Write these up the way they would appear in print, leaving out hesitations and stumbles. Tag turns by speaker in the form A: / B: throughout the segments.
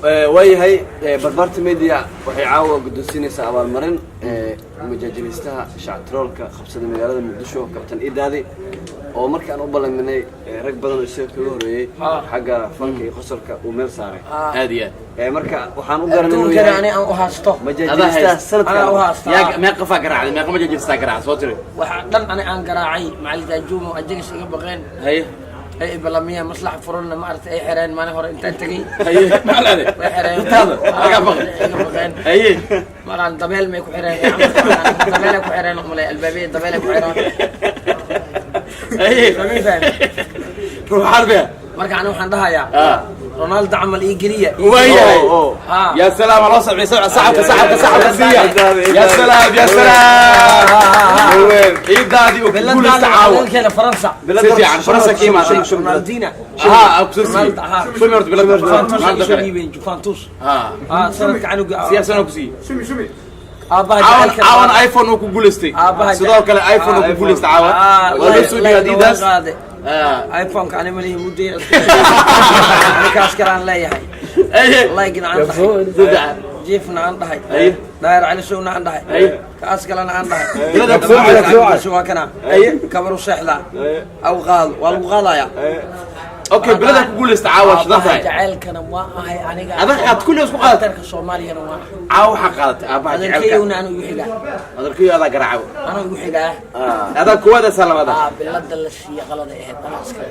A: Waayahay, Barbaarta Media waxay caawa guddoonsiinaysaa abaalmarin majaajilistaha shactiroolka qabsaday magaalada Muqdisho, Kabtan Idaadi, oo markaan u ballaminay rag badan oo isaga kaga horreeyey xagga fanka iyo qosolka uu meel saaray.
B: Aad iyo aad.
A: Marka waxaan u garanay inuu
C: Adduunkana ani
A: yahay
C: aan u haysto.
A: majaajilistaha sanadka.
C: Anaa u haysta.
B: Yaa meeqa qofaa garaacday? Meeqa majaajilistaa garaacday? Soo tiri.
C: Waxaa dhan ani aan garaacay Macalin Daajuumo, ajagas iga baqeen. Ay ibalamiyeen maslaxa furana, ma aragtay, ay xereen maalin hore intaan tegey.
B: Haye, macalaade.
C: Way xereen.
B: Intaada laga baqay?
C: Iga baqeen. Maqaan dabeel may ku xireen, dabeelay ku xireen, umalay albaabiyada dabeelay ku xireen. Soo fahmi?
B: Ruuxaan bea.
C: Marka ani waxaan dhahayaa Ronaldo camal ii geliya.
B: Waayahay.
C: Ha.
B: يا سلام، الله سبع سبع، صعبك صعبك صعبك سيا. يا سلام يا سلام، ciidaadii uu ku guulaysta caawa.
C: Keena Faransa.
B: Si fiican, Faransa ka imaatay.
C: Ronaldinho.
B: Ha, ku soo
C: Ronaldo, ha.
B: shumi horta bilad.
C: Juventus
B: Ronaldo
C: ay soo
B: kale.
C: dhiibeen Juventus.
B: Ha.
C: Ha, sanadka canuga.
B: Siyaasana ku siiyey.
C: Aabaha
B: caawan
C: jacaylka.
B: Caawan iPhone uu ku guulaystay.
C: Aabaha
B: Sidoo kale iPhone uu ku guulaystay caawan. Waa loo soo dhiibay Adidas.
C: Qaaday iPhone-ka ani malihi, mudday anikaas kale aan leeyahay. Like-na aan dhahay, jiifna aan dhahay, Daayir Cali Sowna aan dhahay, kaas kalena aan dhahay.
B: Bilada ku soo.
C: Waa kana kabaru seexdaa aw qaado, waa lagu qaadayaa.
B: Okay, bilada ku guulaystay caawa shidan
C: Aabaha
B: tahay.
C: jacaylkana waa ahay aniga.
B: Adag aad kulli isku qaadatay.
C: Qatarka Soomaaliyana waa ahay.
B: Caawa waxaa qaadatay aabaha jacaylka.
C: Adeerkayowna anu igu xigaa.
B: Adeerkayo adaa garaaco.
C: Anuu igu xigaa.
B: Adaa kuwaada salabada.
C: Aa, bilada la siiye qalada ahayd, anaa iskale.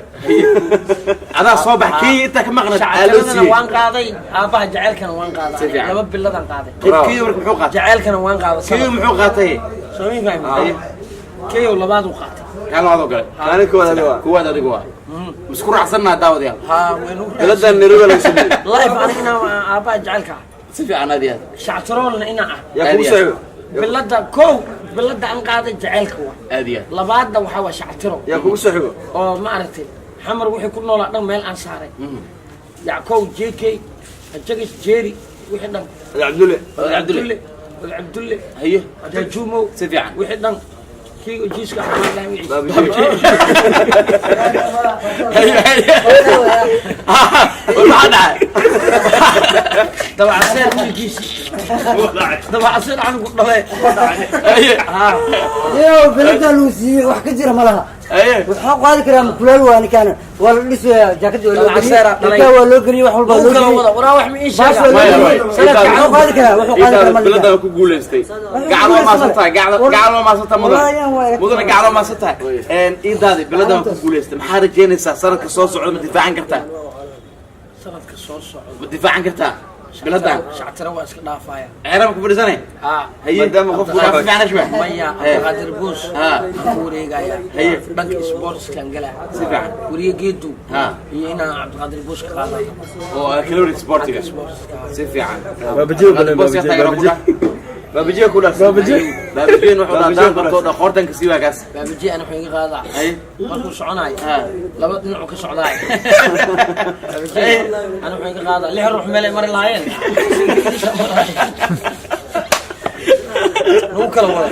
B: Adaa soo bax kii inta ka maqnad aa loo
C: Shactiradana
B: siiyey.
C: waan qaaday, aabaha jacaylkana waan
B: Si
C: qaaday.
B: fiican.
C: Laba biladaan qaaday.
B: Kiyo marka muxuu qaatay?
C: Jacaylkana waan qaaday.
B: Kiyo
C: Sanad
B: muxuu qaatay?
C: Soo ma fahmi? Kayow labaad uu qaatay.
B: Kaan labaad oo gale.
A: Kaalin koowaad adiga waa.
B: Kuwaad adigu waa isku raacsannaa, daawadayaal.
C: Haa, waynu
A: Biladan Nairobi laga sameeyey.
C: Live aniga inaan aabbaha jacaylka ah.
B: Si fiican, aad iyo aad.
C: Shactiroolna inaan ah.
A: Yaa kugu soo xigo?
C: Bilada kow, bilada aan qaaday jacaylka waa.
B: Aad iyo aad.
C: Labaadna waxaa waa shactiro.
A: Yaa kugu soo xigo?
C: Oo ma aragtay, Xamar wixii ku noolaa dhan meel aan saaray, Yackow, JK, Ajagis, Jerry, wixii dhan.
A: Cabdulle.
B: Oday Cabdulle.
C: Oday Cabdulle. Jajumow.
B: Si fiican.
C: Wixii dhan, kii jiiska xamaan dhahay wixiisa.
B: Haye haye, maxaa dhacay?
C: Dabacaseer wiilkiisi, dabacaseer canugu dhale. Ha.
D: Yo, bilada lagu siiyey wax ka jira ma laha. Waxaa qaadi karaa mukulaal, waa ninkaan waa la dhisayaa, jaakada waa loo
C: Dabacaseeraa
D: geliyey,
C: dhalay.
D: ilkaha waa loo geliyey, wax walba waa
C: Lagu
D: loo
C: kala
D: geliyey.
C: wada waraa, wax ma ii
D: Baas
C: sheega.
D: waa loo
B: Maya,
D: geliyey.
B: maya.
D: Sanadka wuxuu qaadi karaa, wuxuu qaadi karaa ma
B: Biladan ku guulaystay, gacal waa maasan tahay, gacal gacal waa maasan tahay, mudane. Mudane, gacal waa maasan tahay. Iidaadi, biladan ku guulaystay, maxaa rajeynaysaa sanadka soo socda? Ma difaacan kartaa?
C: Sanadka soo socda?
B: Ma difaacan kartaa biladan?
C: Shactiro waa iska dhaafaya.
B: Ceerama ku fadhiisanay?
C: Ha.
B: Maadaama qofku si fiican ashba.
C: Maya, Cabdiqaadir Boos aan ku wareegaya. Dhanka sportskan galaa.
B: Si fiican.
C: Wariye Geedu iyo inaan Cabdiqaadir Boos ka qaadano.
B: Oo kala wareeg sportiga.
C: Sportska.
B: Si fiican.
E: Baabajiyo badan.
B: Boos yaa taageero ku dhah.
A: Baabajiya ku dhaafsan.
B: Baabajiin wuxuu dhahaa daan qabto dha qoortanka sii waagaas.
C: Baabaji ana wuxuu iga qaadaa markuu soconayo laba dhinacu ka socdaay. Baabaji ana wuxuu iga qaadaa lix ruux meelay mari lahaayeen lagu kala wada.